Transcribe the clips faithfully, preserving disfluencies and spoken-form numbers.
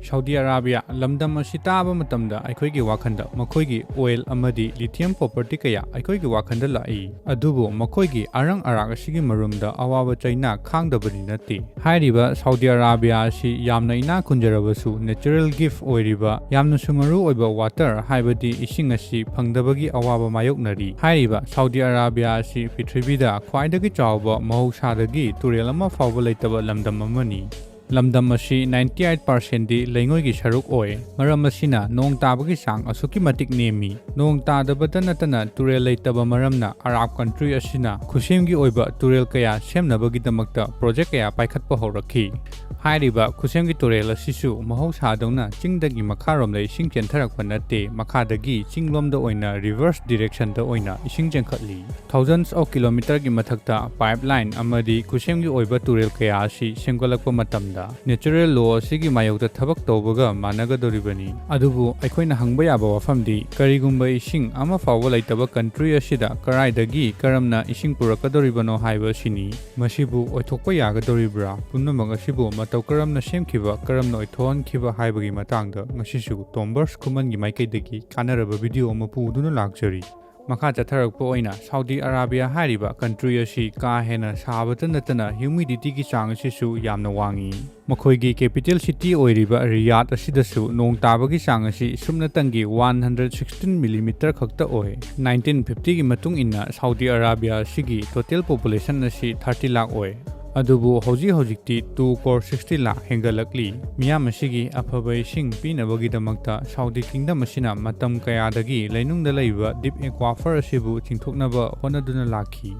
Saudi Arabia ꯂꯝꯗꯝ ꯑꯁꯤ ꯇꯥꯕ ꯃꯇꯝꯗ ꯑꯩꯈꯣꯏꯒꯤ ꯋꯥꯈꯜꯗ ꯃꯈꯣꯏꯒꯤ oil ꯑꯃꯗꯤ lithium property ꯀꯌꯥ ꯑꯩꯈꯣꯏꯒꯤ ꯋꯥꯈꯜꯗ ꯂꯥꯛꯏ꯫ ꯑꯗꯨꯕꯨ ꯃꯈꯣꯏꯒꯤ ꯑꯔꯪ ꯑꯔꯥꯛ ꯑꯁꯤꯒꯤ ꯃꯔꯨꯝꯗ ꯑꯋꯥꯕ ꯆꯩꯅꯥ ꯈꯥꯡꯗꯕꯗꯤ ꯅꯠꯇꯦ꯫ ꯍꯥꯏꯔꯤꯕ ꯁꯥꯎꯗꯤ ꯑꯔꯥꯕꯤꯌꯥ ꯑꯁꯤ ꯌꯥꯝꯅ ꯏꯅꯥꯛ ꯈꯨꯟꯖꯔꯕꯁꯨ natural gift ꯑꯣꯏꯔꯤꯕ ꯌꯥꯝꯅꯁꯨ ꯃꯔꯨ ꯑꯣꯏꯕ water ꯍꯥꯏꯕꯗꯤ ꯏꯁꯤꯡ ꯑꯁꯤ ꯐꯪꯗꯕꯒꯤ ꯑꯋꯥꯕ ꯃꯥꯌꯣꯛꯅꯔꯤ꯫ ꯍꯥꯏꯔꯤꯕ ꯁꯥꯎꯗꯤ ꯑꯔꯥꯕꯤꯌꯥ ꯑꯁꯤ ꯄ꯭ꯔꯤꯊꯤꯕꯤꯗ ꯈ꯭ꯋꯥꯏꯗꯒꯤ ꯆꯥꯎꯕ ꯃꯍꯧꯁꯥꯗꯒꯤ ꯇꯨꯔꯦꯜ ꯑꯃ ꯐꯥꯎꯕ ꯂꯩꯇꯕ ꯂꯝꯗꯝ ꯑꯃꯅꯤ꯫ ꯂꯝꯗꯝ ꯑꯁꯤ ninety eight percentꯗꯤ ꯂꯩꯉꯣꯏꯒꯤ ꯁꯔꯨꯛ ꯑꯣꯏ꯫ ꯃꯔꯝ ꯑꯁꯤꯅ ꯅꯣꯡ ꯇꯥꯕꯒꯤ ꯆꯥꯡ ꯑꯁꯨꯛꯀꯤ ꯃꯇꯤꯛ ꯅꯦꯝꯃꯤ꯫ ꯅꯣꯡ ꯇꯥꯗꯕꯇ ꯅꯠꯇꯅ ꯇꯨꯔꯦꯜ ꯂꯩꯇꯕ ꯃꯔꯝꯅ Arab country ꯑꯁꯤꯅ ꯈꯨꯁꯦꯝꯒꯤ ꯑꯣꯏꯕ ꯇꯨꯔꯦꯜ ꯀꯌꯥ ꯁꯦꯝꯅꯕꯒꯤꯗꯃꯛꯇ project ꯀꯌꯥ ꯄꯥꯏꯈꯠꯄ ꯍꯧꯔꯛꯈꯤ꯫ ꯍꯥꯏꯔꯤꯕ ꯈꯨꯁꯦꯝꯒꯤ ꯇꯨꯔꯦꯜ ꯑꯁꯤꯁꯨ ꯃꯍꯧꯁꯥꯗꯧꯅ ꯆꯤꯡꯗꯒꯤ ꯃꯈꯥꯔꯣꯝꯗ ꯏꯁꯤꯡ ꯆꯦꯟꯊꯔꯛꯄ ꯅꯠꯇꯦ, ꯃꯈꯥꯗꯒꯤ ꯆꯤꯡꯂꯣꯝꯗ ꯑꯣꯏꯅ reverse directionꯗ ꯑꯣꯏꯅ ꯏꯁꯤꯡ ꯆꯦꯟꯈꯠꯂꯤ꯫ Thousands of kilometerꯒꯤ ꯃꯊꯛꯇ pipeline ꯑꯃꯗꯤ ꯈꯨꯁꯦꯝꯒꯤ ꯑꯣꯏꯕ ꯇꯨꯔꯦꯜ ꯀꯌꯥ ꯑꯁꯤ ꯁꯦꯝꯒꯠꯂꯛꯄ ꯃꯇꯝꯗ natural law ꯑꯁꯤꯒꯤ ꯃꯥꯌꯣꯛꯇ ꯊꯕꯛ ꯇꯧꯕꯒ ꯃꯥꯟꯅꯒꯗꯧꯔꯤꯕꯅꯤ꯫ ꯑꯗꯨꯕꯨ ꯑꯩꯈꯣꯏꯅ ꯍꯪꯕ ꯌꯥꯕ ꯋꯥꯐꯝꯗꯤ ꯀꯔꯤꯒꯨꯝꯕ ꯏꯁꯤꯡ ꯑꯃ ꯐꯥꯎꯕ ꯂꯩꯇꯕ country ꯑꯁꯤꯗ ꯀꯔꯥꯏꯗꯒꯤ ꯀꯔꯝꯅ ꯏꯁꯤꯡ ꯄꯨꯔꯛꯀꯗꯧꯔꯤꯕꯅꯣ ꯍꯥꯏꯕ ꯑꯁꯤꯅꯤ꯫ ꯃꯁꯤꯕꯨ ꯑꯣꯏꯊꯣꯛꯄ ꯌꯥꯒꯗꯧꯔꯤꯕ꯭ꯔꯥ? ꯄꯨꯝꯅꯃꯛ ꯑꯁꯤꯕꯨ ꯃꯇꯧ ꯀꯔꯝꯅ ꯁꯦꯝꯈꯤꯕ, ꯀꯔꯝꯅ ꯑꯣꯏꯊꯣꯛꯍꯟꯈꯤꯕ ꯍꯥꯏꯕꯒꯤ ꯃꯇꯥꯡꯗ ꯉꯁꯤꯁꯨ ꯇꯣꯝꯕꯔꯁ ꯈꯨꯃꯟꯒꯤ ꯃꯥꯏꯀꯩꯗꯒꯤ ꯀꯥꯟꯅꯔꯕ video ꯑꯃ ꯄꯨꯗꯨꯅ ꯂꯥꯛꯆꯔꯤ꯫ ꯃꯈꯥ ꯆꯠꯊꯔꯛꯄ ꯑꯣꯏꯅ ꯁꯥꯎꯗꯤ ꯑꯔꯥꯕꯤꯌꯥ ꯍꯥꯏꯔꯤꯕ country ꯑꯁꯤ ꯀꯥ ꯍꯦꯟꯅ ꯁꯥꯕꯇ ꯅꯠꯇꯅ humidityꯒꯤ ꯆꯥꯡ ꯑꯁꯤꯁꯨ ꯌꯥꯝꯅ ꯋꯥꯡꯏ꯫ ꯃꯈꯣꯏꯒꯤ capital city ꯑꯣꯏꯔꯤꯕ ꯔꯤꯌꯥꯗ ꯑꯁꯤꯗꯁꯨ ꯅꯣꯡ ꯇꯥꯕꯒꯤ ꯆꯥꯡ ꯑꯁꯤ ꯁꯨꯞꯅꯇꯪꯒꯤ one hundred sixteen millimeter ꯈꯛꯇ ꯑꯣꯏ꯫ Nineteen fiftyꯒꯤ ꯃꯇꯨꯡ ꯏꯟꯅ ꯁꯥꯎꯗꯤ ꯑꯔꯥꯕꯤꯌꯥ ꯑꯁꯤꯒꯤ total population ꯑꯁꯤ thirty lakh ꯑꯣꯏ꯫ ꯑꯗꯨꯕꯨ ꯍꯧꯖꯤꯛ ꯍꯧꯖꯤꯛꯇꯤ two crore sixty lakh ꯍꯦꯟꯒꯠꯂꯛꯂꯤ꯫ ꯃꯤꯌꯥꯝ ꯑꯁꯤꯒꯤ ꯑꯐꯕ ꯏꯁꯤꯡ ꯄꯤꯅꯕꯒꯤꯗꯃꯛꯇ ꯁꯥꯎꯗꯤ kingdom ꯑꯁꯤꯅ ꯃꯇꯝ ꯀꯌꯥꯗꯒꯤ ꯂꯩꯅꯨꯡꯗ ꯂꯩꯕ deep aquifer ꯑꯁꯤꯕꯨ ꯆꯤꯡꯊꯣꯛꯅꯕ ꯍꯣꯠꯅꯗꯨꯅ ꯂꯥꯛꯈꯤ꯫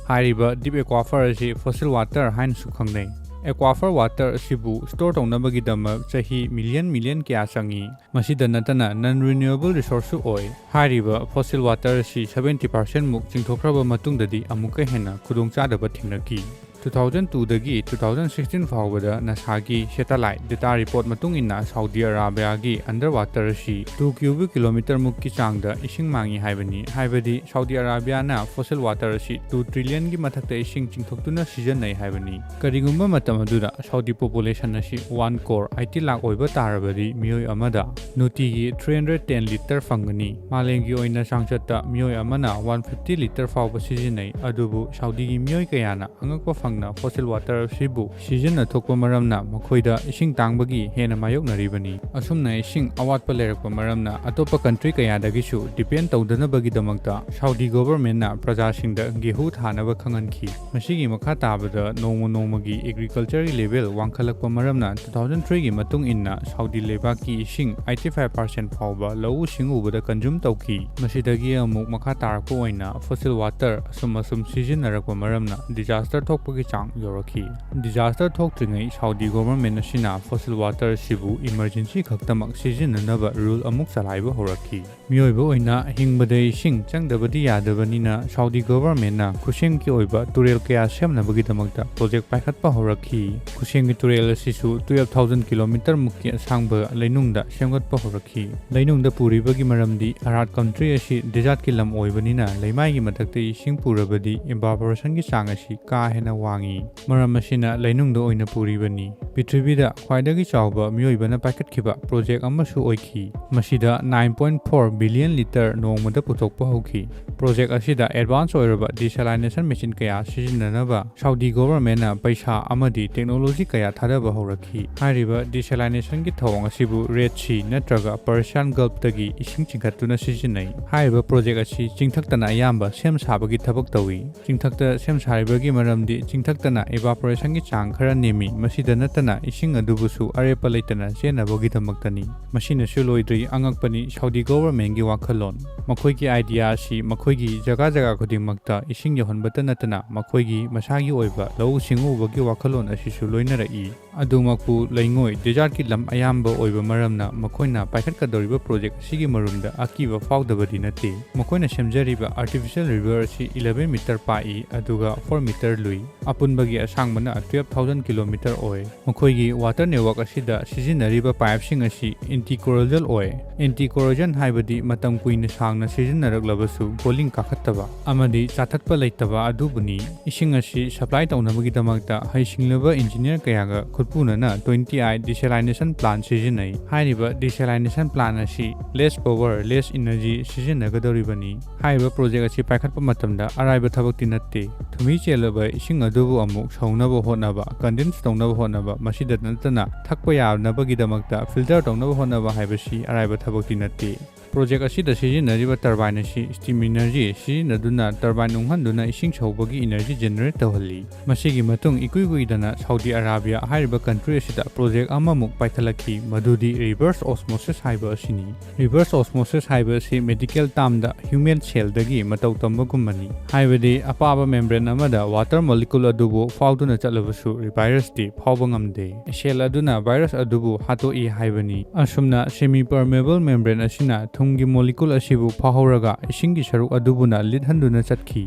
ꯍꯥꯏꯔꯤꯕ deep aquifer ꯑꯁꯤ fossil water ꯍꯥꯏꯅꯁꯨ ꯈꯪꯅꯩ꯫ Aquifer water ꯑꯁꯤꯕꯨ store ꯇꯧꯅꯕꯒꯤꯗꯃꯛ ꯆꯍꯤ million million ꯀꯌꯥ ꯆꯪꯏ꯫ ꯃꯁꯤꯗ ꯅꯠꯇꯅ non renewable resourceꯁꯨ ꯑꯣꯏ꯫ ꯍꯥꯏꯔꯤꯕ fossil water ꯑꯁꯤ seventy percent ꯃꯨꯛ ꯆꯤꯡꯊꯣꯛꯈ꯭ꯔꯕ ꯃꯇꯨꯡꯗꯗꯤ ꯑꯃꯨꯛꯀ ꯍꯦꯟꯅ ꯈꯨꯗꯣꯡꯆꯥꯗꯕ ꯊꯦꯡꯅꯈꯤ꯫ ꯇꯨ ꯊꯥꯎꯖꯟ ꯇꯨꯗꯒꯤ ꯇꯨ ꯊꯥꯎꯖꯟ ꯁꯤꯛꯁꯇꯤꯟ ꯐꯥꯎꯕꯗ ꯅꯁꯥꯒꯤ ꯁꯦꯇꯦꯂꯥꯏꯠ ꯗꯦꯇꯥ ꯔꯤꯄꯣꯔꯠ ꯃꯇꯨꯡ ꯏꯟꯅ ꯁꯥꯎꯗꯤ ꯑꯔꯥꯕꯤꯌꯥꯒꯤ ꯑꯟꯗꯔ ꯋꯥꯇꯔ ꯑꯁꯤ ꯇꯨ ꯀ꯭ꯌꯨꯕꯤꯛ ꯀꯤꯂꯣꯃꯤꯇꯔ ꯃꯨꯛꯀꯤ ꯆꯥꯡꯗ ꯏꯁꯤꯡ ꯃꯥꯡꯏ ꯍꯥꯏꯕꯅꯤ꯫ ꯍꯥꯏꯕꯗꯤ ꯁꯥꯎꯗꯤ ꯑꯔꯥꯕꯤꯌꯥꯅ ꯐꯣꯁꯤꯜ ꯋꯥꯇꯔ ꯑꯁꯤ ꯇꯨ ꯇ꯭ꯔꯤꯂꯤꯌꯟꯒꯤ ꯃꯊꯛꯇ ꯏꯁꯤꯡ ꯆꯤꯡꯊꯣꯛꯇꯨꯅ ꯁꯤꯖꯤꯟꯅꯩ ꯍꯥꯏꯕꯅꯤ꯫ ꯀꯔꯤꯒꯨꯝꯕ ꯃꯇꯝ ꯑꯗꯨꯗ ꯁꯥꯎꯗꯤ ꯄꯣꯄꯨꯂꯦꯁꯟ ꯑꯁꯤ ꯋꯥꯟ ꯀꯣꯔ ꯑꯩꯠꯇꯤ ꯂꯥꯛ ꯑꯣꯏꯕ ꯇꯥꯔꯕꯗꯤ ꯃꯤꯑꯣꯏ ꯑꯃꯗ ꯅꯨꯡꯇꯤꯒꯤ ꯊ꯭ꯔꯤ ꯍꯟꯗ꯭ꯔꯦꯠ ꯇꯦꯟ ꯂꯤꯇꯔ ꯐꯪꯒꯅꯤ꯫ ꯃꯥꯂꯦꯝꯒꯤ ꯑꯣꯏꯅ ꯆꯥꯡꯆꯠꯇ ꯃꯤꯑꯣꯏ ꯑꯃꯅ ꯋꯥꯟ ꯐꯤꯐꯇꯤ ꯂꯤꯇꯔ ꯐꯥꯎꯕ ꯁꯤꯖꯤꯟꯅꯩ꯫ ꯑꯗꯨꯕꯨ ꯁꯥꯎꯗꯤꯒꯤ ꯃꯤꯑꯣꯏ ꯀꯌꯥꯅ ꯑꯉꯛꯄ ꯐꯪꯅ ꯐꯣꯁꯤꯜ ꯋꯥꯇꯔ ꯑꯁꯤꯕꯨ ꯁꯤꯖꯤꯟꯅꯊꯣꯛꯄ ꯃꯔꯝꯅ ꯃꯈꯣꯏꯗ ꯏꯁꯤꯡ ꯇꯥꯡꯕꯒꯤ ꯍꯦꯟꯅ ꯃꯥꯌꯣꯛꯅꯔꯤꯕꯅꯤ꯫ ꯑꯁꯨꯝꯅ ꯏꯁꯤꯡ ꯑꯋꯥꯠꯄ ꯂꯩꯔꯛꯄ ꯃꯔꯝꯅ ꯑꯇꯣꯞꯄ ꯀꯟꯇ꯭ꯔꯤ ꯀꯌꯥꯗꯒꯤꯁꯨ ꯗꯤꯄꯦꯟ ꯇꯧꯗꯅꯕꯒꯤꯗꯃꯛꯇ ꯁꯥꯎꯗꯤ ꯒꯣꯚꯔꯟꯃꯦꯟꯠꯅ ꯄ꯭ꯔꯖꯥꯁꯤꯡꯗ ꯒꯦꯍꯨ ꯊꯥꯅꯕ ꯈꯪꯍꯟꯈꯤ꯫ ꯃꯁꯤꯒꯤ ꯃꯈꯥ ꯇꯥꯕꯗ ꯅꯣꯡꯃ ꯅꯣꯡꯃꯒꯤ ꯑꯦꯒ꯭ꯔꯤꯀꯜꯆꯔꯒꯤ ꯂꯦꯚꯦꯜ ꯋꯥꯡꯈꯠꯂꯛꯄ ꯃꯔꯝꯅ ꯇꯨ ꯊꯥꯎꯖꯟ ꯊ꯭ꯔꯤꯒꯤ ꯃꯇꯨꯡ ꯏꯟꯅ ꯁꯥꯎꯗꯤ ꯂꯩꯕꯥꯛꯀꯤ ꯏꯁꯤꯡ ꯑꯩꯠꯇꯤ ꯐꯥꯏꯚ ꯄꯥꯔꯁꯦꯟꯠ ꯐꯥꯎꯕ ꯂꯧꯎ ꯁꯤꯡꯎꯕꯗ ꯀꯟꯖꯨꯝ ꯇꯧꯈꯤ꯫ ꯃꯁꯤꯗꯒꯤ ꯑꯃꯨꯛ ꯃꯈꯥ ꯇꯥꯔꯛꯄ ꯑꯣꯏꯅ ꯐꯣꯁꯤꯜ ꯋꯥꯇꯔ ꯑꯁꯨꯝ ꯑꯁꯨꯝ ꯁꯤꯖꯤꯟꯅꯔꯛꯄ ꯃꯔꯝꯅ ꯗꯤꯖꯥꯁꯇꯔ ꯊꯣꯛꯄꯒꯤ ꯆꯥꯡ ꯌꯧꯔꯛꯈꯤ꯫ ꯗꯤꯖꯥꯁꯇꯔ ꯊꯣꯛꯇ꯭ꯔꯤꯉꯩ ꯁꯥꯎꯗꯤ ꯒꯣꯚꯔꯟꯃꯦꯟꯠ ꯑꯁꯤꯅ ꯐꯣꯁꯤꯜ ꯋꯥꯇꯔ ꯑꯁꯤꯕꯨ ꯏꯃꯔꯖꯦꯟꯁꯤ ꯈꯛꯇꯃꯛ ꯁꯤꯖꯤꯟꯅꯅꯕ ꯔꯨꯜ ꯑꯃꯨꯛ ꯆꯂꯥꯏꯕ ꯍꯧꯔꯛꯈꯤ꯫ ꯃꯤꯑꯣꯏꯕ ꯑꯣꯏꯅ ꯍꯤꯡꯕꯗ ꯏꯁꯤꯡ ꯆꯪꯗꯕꯗꯤ ꯌꯥꯗꯕꯅꯤꯅ ꯁꯥꯎꯗꯤ ꯒꯣꯚꯔꯟꯃꯦꯟꯠꯅ ꯈꯨꯠꯁꯦꯝꯒꯤ ꯑꯣꯏꯕ ꯇꯨꯔꯦꯜ ꯀꯌꯥ ꯁꯦꯝꯅꯕꯒꯤꯗꯃꯛꯇ ꯄ꯭ꯔꯣꯖꯦꯛ ꯄꯥꯏꯈꯠꯄ ꯍꯧꯔꯛꯈꯤ꯫ ꯈꯨꯠꯁꯦꯝꯒꯤ ꯇꯨꯔꯦꯜ ꯑꯁꯤꯁꯨ ꯇꯨꯌꯦꯜꯐ ꯊꯥꯎꯖꯟ ꯀꯤꯂꯣꯃꯤꯇꯔ ꯃꯨꯛꯀꯤ ꯑꯁꯥꯡꯕ ꯂꯩꯅꯨꯡꯗ ꯁꯦꯝꯒꯠꯄ ꯍꯧꯔꯛꯈꯤ꯫ ꯂꯩꯅꯨꯡꯗ ꯄꯨꯔꯤꯕꯒꯤ ꯃꯔꯝꯗꯤ ꯑꯔꯥꯠ ꯀꯟꯇ꯭ꯔꯤ ꯑꯁꯤ ꯗꯦꯖꯥꯔꯠꯀꯤ ꯂꯝ ꯑꯣꯏꯕꯅꯤꯅ ꯂꯩꯃꯥꯏꯒꯤ ꯃꯊꯛꯇ ꯏꯁꯤꯡ ꯄꯨꯔꯕꯗꯤ ꯏꯚꯥꯄꯣꯔꯦꯁꯟꯒꯤ ꯆꯥꯡ ꯑꯁꯤ ꯀꯥ ꯍꯦꯟꯅ ꯋꯥꯡꯏ꯫ ꯃꯔꯝ ꯑꯁꯤꯅ ꯂꯩꯅꯨꯡꯗ ꯑꯣꯏꯅ ꯄꯨꯔꯤꯕꯅꯤ꯫ ꯄ꯭ꯔꯤꯊꯤꯕꯤꯗ ꯈ꯭ꯋꯥꯏꯗꯒꯤ ꯆꯥꯎꯕ ꯃꯤꯑꯣꯏꯕꯅ ꯄꯥꯏꯈꯠꯈꯤꯕ ꯄ꯭ꯔꯣꯖꯦꯛ ꯑꯃꯁꯨ ꯑꯣꯏꯈꯤ꯫ ꯃꯁꯤꯗ nine point four billion litre ꯅꯣꯡꯃꯗ ꯄꯨꯊꯣꯛꯄ ꯍꯧꯈꯤ꯫ ꯄ꯭ꯔꯣꯖꯦꯛ ꯑꯁꯤꯗ ꯑꯦꯗꯚꯥꯟꯁ ꯑꯣꯏꯔꯕ ꯗꯤꯁꯦꯂꯥꯏꯅꯦꯁꯟ ꯃꯦꯆꯤꯟ ꯀꯌꯥ ꯁꯤꯖꯤꯟꯅꯅꯕ ꯁꯥꯎꯗꯤ ꯒꯣꯚꯔꯟꯃꯦꯟꯠꯅ ꯄꯩꯁꯥ ꯑꯃꯗꯤ ꯇꯦꯛꯅꯣꯂꯣꯖꯤ ꯀꯌꯥ ꯊꯥꯗꯕ ꯍꯧꯔꯛꯈꯤ꯫ ꯍꯥꯏꯔꯤꯕ ꯗꯤꯁꯦꯂꯥꯏꯅꯦꯁꯟꯒꯤ ꯊꯧꯑꯣꯡ ꯑꯁꯤꯕꯨ ꯔꯦꯗ ꯁꯤ ꯅꯠꯇ꯭ꯔꯒ ꯄꯔꯁꯤꯌꯥꯟ ꯒꯜꯐꯇꯒꯤ ꯏꯁꯤꯡ ꯆꯤꯡꯈꯠꯇꯨꯅ ꯁꯤꯖꯤꯟꯅꯩ꯫ ꯍꯥꯏꯔꯤꯕ ꯄ꯭ꯔꯣꯖꯦꯛ ꯑꯁꯤ ꯆꯤꯡꯊꯛꯇꯅ ꯑꯌꯥꯝꯕ ꯁꯦꯝ ꯁꯥꯕꯒꯤ ꯊꯕꯛ ꯇꯧꯏ꯫ ꯆꯤꯡꯊꯛꯇ ꯁꯦꯝ ꯁꯥꯔꯤꯕꯒꯤ ꯃꯔꯝꯗꯤ ꯆꯤꯡꯊꯛꯇꯅ ꯏꯚꯥꯄꯣꯔꯦꯁꯟꯒꯤ ꯆꯥꯡ ꯈꯔ ꯅꯦꯝꯃꯤ꯫ ꯃꯁꯤꯗ ꯅꯠꯇꯅ ꯏꯁꯤꯡ ꯑꯗꯨꯕꯨꯁꯨ ꯑꯔꯦꯞꯄ ꯂꯩꯇꯅ ꯆꯦꯟꯅꯕꯒꯤꯗꯃꯛꯇꯅꯤ꯫ ꯃꯁꯤꯅꯁꯨ ꯂꯣꯏꯗ꯭ꯔꯤ, ꯑꯉꯛꯄꯅꯤ ꯁꯥꯎꯗꯤ ꯒꯣꯚꯔꯟꯃꯦꯟꯠꯀꯤ ꯋꯥꯈꯜꯂꯣꯟ꯫ ꯃꯈꯣꯏꯒꯤ ꯑꯥꯏꯗꯤꯌꯥ ꯑꯁꯤ ꯃꯈꯣꯏꯒꯤ ꯖꯒꯥ ꯖꯒꯥ ꯈꯨꯗꯤꯡꯃꯛꯇ ꯏꯁꯤꯡ ꯌꯧꯍꯟꯕꯇ ꯅꯠꯇꯅ ꯃꯈꯣꯏꯒꯤ ꯃꯁꯥꯒꯤ ꯑꯣꯏꯕ ꯂꯧꯎ ꯁꯤꯡꯎꯕꯒꯤ ꯋꯥꯈꯜꯂꯣꯟ ꯑꯁꯤꯁꯨ ꯂꯣꯏꯅꯔꯛꯏ꯫ ꯑꯗꯨꯃꯛꯄꯨ ꯂꯩꯉꯣꯏ, ꯗꯦꯖꯥꯔꯠꯀꯤ ꯂꯝ ꯑꯌꯥꯝꯕ ꯑꯣꯏꯕ ꯃꯔꯝꯅ ꯃꯈꯣꯏꯅ ꯄꯥꯏꯈꯠꯀꯗꯧꯔꯤꯕ ꯄ꯭ꯔꯣꯖꯦꯛ ꯑꯁꯤꯒꯤ ꯃꯔꯨꯝꯗ ꯑꯀꯤꯕ ꯐꯥꯎꯗꯕꯗꯤ ꯅꯠꯇꯦ꯫ ꯃꯈꯣꯏꯅ ꯁꯦꯝꯖꯔꯤꯕ ꯑꯥꯔꯇꯤꯐꯤꯁꯤꯌꯦꯜ ꯔꯤꯚꯔ ꯑꯁꯤ ꯏꯂꯦꯚꯦꯟ ꯃꯤꯇꯔ ꯄꯥꯛꯏ ꯑꯗꯨꯒ ꯐꯣꯔ ꯃꯤꯇꯔ ꯂꯨꯏ꯫ ꯑꯄꯨꯟꯕꯒꯤ ꯑꯁꯥꯡꯕꯅ twelve thousand kilometer ꯑꯣꯏ꯫ ꯃꯈꯣꯏꯒꯤ water network ꯑꯁꯤꯗ ꯁꯤꯖꯤꯟꯅꯔꯤꯕ pipeꯁꯤꯡ ꯑꯁꯤ anti-corrosion ꯑꯣꯏ꯫ Anti-corrosion ꯍꯥꯏꯕꯗꯤ ꯃꯇꯝ ꯀꯨꯏꯅ ꯁꯥꯡꯅ ꯁꯤꯖꯤꯟꯅꯔꯛꯂꯕꯁꯨ ꯕꯣꯂꯤꯡ ꯀꯥꯈꯠꯇꯕ ꯑꯃꯗꯤ ꯆꯥꯊꯠꯄ ꯂꯩꯇꯕ ꯑꯗꯨꯕꯨꯅꯤ꯫ ꯏꯁꯤꯡ ꯑꯁꯤ supply ꯇꯧꯅꯕꯒꯤꯗꯃꯛꯇ ꯍꯩꯁꯤꯡꯂꯕ engineer ꯀꯌꯥꯒ ꯈꯨꯠꯄꯨꯅꯅ twenty-eight desalination plant ꯁꯤꯖꯤꯟꯅꯩ꯫ ꯍꯥꯏꯔꯤꯕ desalination plant ꯑꯁꯤ less power, less energy ꯁꯤꯖꯤꯟꯅꯒꯗꯧꯔꯤꯕꯅꯤ꯫ ꯍꯥꯏꯔꯤꯕ project ꯑꯁꯤ ꯄꯥꯏꯈꯠꯄ ꯃꯇꯝꯗ ꯑꯔꯥꯏꯕ ꯊꯕꯛꯇꯤ ꯅꯠꯇꯦ꯫ ꯊꯨꯝꯍꯤ ꯆꯦꯜꯂꯕ ꯏꯁꯤꯡ ꯑꯗꯨꯕꯨ ꯑꯃꯨꯛ ꯁꯧꯅꯕ ꯍꯣꯠꯅꯕ, condense ꯇꯧꯅꯕ ꯍꯣꯠꯅꯕ, ꯃꯁꯤꯗ ꯅꯠꯇꯅ ꯊꯛꯄ ꯌꯥꯅꯕꯒꯤꯗꯃꯛꯇ filter ꯇꯧꯅꯕ ꯍꯣꯠꯅꯕ ꯍꯥꯏꯕꯁꯤ ꯑꯔꯥꯏꯕ ꯊꯕꯛꯇꯤ ꯅꯠꯇꯦ꯫ Project ꯑꯁꯤꯗ ꯁꯤꯖꯤꯟꯅꯔꯤꯕ turbine ꯑꯁꯤ steam energy ꯁꯤꯖꯤꯟꯅꯗꯨꯅ turbine ꯎꯪꯍꯟꯗꯨꯅ ꯏꯁꯤꯡ ꯁꯧꯕꯒꯤ energy generate ꯇꯧꯍꯜꯂꯤ꯫ ꯃꯁꯤꯒꯤ ꯃꯇꯨꯡ ꯏꯀꯨꯏ ꯀꯨꯏꯗꯅ Saudi Arabia ꯍꯥꯏꯔꯤꯕ country ꯑꯁꯤꯗ project ꯑꯃꯃꯨꯛ ꯄꯥꯏꯈꯠꯂꯛꯈꯤ, ꯃꯗꯨꯗꯤ reverse osmosis ꯍꯥꯏꯕ ꯑꯁꯤꯅꯤ꯫ Reverse osmosis ꯍꯥꯏꯕ ꯑꯁꯤ medical termꯗ human cellꯗꯒꯤ ꯃꯇꯧ ꯇꯝꯕꯒꯨꯝꯕꯅꯤ꯫ ꯍꯥꯏꯕꯗꯤ ꯑꯄꯥꯕ membrane ꯑꯃꯗ water molecule ꯑꯗꯨꯕꯨ ꯐꯥꯎꯗꯨꯅ ꯆꯠꯂꯕꯁꯨ viruseꯇꯤ ꯐꯥꯎꯕ ꯉꯝꯗꯦ꯫ Cell ꯑꯗꯨꯅ virus ꯑꯗꯨꯕꯨ ꯍꯥꯠꯇꯣꯛꯏ ꯍꯥꯏꯕꯅꯤ꯫ ꯑꯁꯨꯝꯅ semi-permeable membrane ꯑꯁꯤꯅ ꯊꯨꯝꯒꯤ molecule ꯑꯁꯤꯕꯨ ꯐꯥꯎꯍꯧꯔꯒ ꯏꯁꯤꯡꯒꯤ ꯁꯔꯨꯛ ꯑꯗꯨꯕꯨꯅ ꯂꯤꯠꯍꯟꯗꯨꯅ ꯆꯠꯈꯤ꯫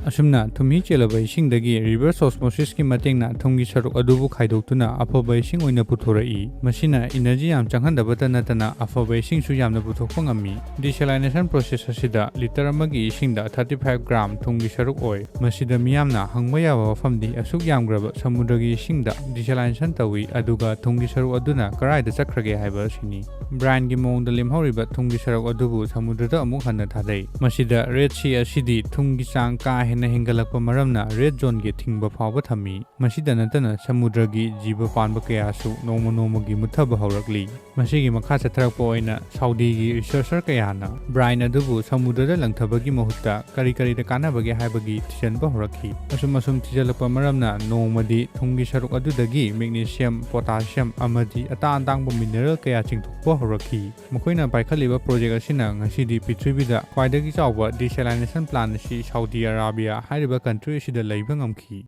ꯑꯁꯨꯝꯅ ꯊꯨꯝꯍꯤ ꯆꯦꯜꯂꯕ ꯏꯁꯤꯡꯗꯒꯤ reverse osmosisꯀꯤ ꯃꯇꯦꯡꯅ ꯊꯨꯝꯒꯤ ꯁꯔꯨꯛ ꯑꯗꯨꯕꯨ ꯈꯥꯏꯗꯣꯛꯇꯨꯅ ꯑꯐꯕ ꯏꯁꯤꯡ ꯑꯣꯏꯅ ꯄꯨꯊꯣꯔꯛꯏ꯫ ꯃꯁꯤꯅ energy ꯌꯥꯝ ꯆꯪꯍꯟꯗꯕꯇ ꯅꯠꯇꯅ ꯑꯐꯕ ꯏꯁꯤꯡꯁꯨ ꯌꯥꯝꯅ ꯄꯨꯊꯣꯛꯄ ꯉꯝꯃꯤ꯫ Desalination process ꯑꯁꯤꯗ litre ꯑꯃꯒꯤ ꯏꯁꯤꯡꯗ thirty-five gram ꯊꯨꯝꯒꯤ ꯁꯔꯨꯛ ꯑꯣꯏ꯫ ꯃꯁꯤꯗ ꯃꯤꯌꯥꯝꯅ ꯍꯪꯕ ꯌꯥꯕ ꯋꯥꯐꯝꯗꯤ ꯑꯁꯨꯛ ꯌꯥꯝꯈ꯭ꯔꯕ ꯁꯃꯨꯗ꯭ꯔꯒꯤ ꯏꯁꯤꯡꯗ desalination ꯇꯧꯏ, ꯑꯗꯨꯒ ꯊꯨꯝꯒꯤ ꯁꯔꯨꯛ ꯑꯗꯨꯅ ꯀꯗꯥꯏꯗ ꯆꯠꯈ꯭ꯔꯒꯦ ꯍꯥꯏꯕ ꯑꯁꯤꯅꯤ꯫ Brineꯒꯤ ꯃꯑꯣꯡꯗ ꯂꯦꯝꯍꯧꯔꯤꯕ ꯊꯨꯝꯒꯤ ꯁꯔꯨꯛ ꯑꯗꯨꯕꯨ ꯁꯃꯨꯗ꯭ꯔꯗ ꯑꯃꯨꯛ ꯍꯟꯅ ꯊꯥꯗꯩ꯫ ꯃꯁꯤꯗ Red Sea ꯑꯁꯤꯗꯤ ꯊꯨꯝꯒꯤ ꯆꯥꯡ ꯀꯥ ꯍꯦꯟꯅ ꯍꯦꯟꯒꯠꯂꯛꯄ ꯃꯔꯝꯅ red zoneꯒꯤ ꯊꯤꯡꯕ ꯐꯥꯎꯕ ꯊꯝꯃꯤ꯫ ꯃꯁꯤꯗ ꯅꯠꯇꯅ ꯁꯃꯨꯗ꯭ꯔꯒꯤ ꯖꯤꯕ ꯄꯥꯟꯕ ꯀꯌꯥꯁꯨ ꯅꯣꯡꯃ ꯅꯣꯡꯃꯒꯤ ꯃꯨꯠꯊꯕ ꯍꯧꯔꯛꯂꯤ꯫ ꯃꯁꯤꯒꯤ ꯃꯈꯥ ꯆꯠꯊꯔꯛꯄ ꯑꯣꯏꯅ Saudiꯒꯤ researcher ꯀꯌꯥꯅ brine ꯑꯗꯨꯕꯨ ꯁꯃꯨꯗ꯭ꯔꯗ ꯂꯪꯊꯕꯒꯤ ꯃꯍꯨꯠꯇ ꯀꯔꯤ ꯀꯔꯤꯗ ꯀꯥꯟꯅꯕꯒꯦ ꯍꯥꯏꯕꯒꯤ ꯊꯤꯖꯤꯟꯕ ꯍꯧꯔꯛꯈꯤ꯫ ꯑꯁꯨꯝ ꯑꯁꯨꯝ ꯊꯤꯖꯤꯜꯂꯛꯄ ꯃꯔꯝꯅ ꯅꯣꯡꯃꯗꯤ ꯊꯨꯝꯒꯤ ꯁꯔꯨꯛ ꯑꯗꯨꯗꯒꯤ magnesium, potassium ꯑꯃꯗꯤ ꯑꯇꯥꯡ ꯑꯇꯥꯡꯕ mineral ꯀꯌꯥ ꯆꯤꯡꯊꯣꯛꯄ ꯍꯧꯔꯛꯈꯤ꯫ ꯃꯈꯣꯏꯅ ꯄꯥꯏꯈꯠꯂꯤꯕ project ꯑꯁꯤꯅ ꯉꯁꯤꯗꯤ ꯄ꯭ꯔꯤꯊꯤꯕꯤꯗ ꯈ꯭ꯋꯥꯏꯗꯒꯤ ꯆꯥꯎꯕ desalination plant ꯑꯁꯤ Saudi Arabia ꯍꯥꯏꯔꯤꯕ country ꯑꯁꯤꯗ ꯂꯩꯕ ꯉꯝꯈꯤ꯫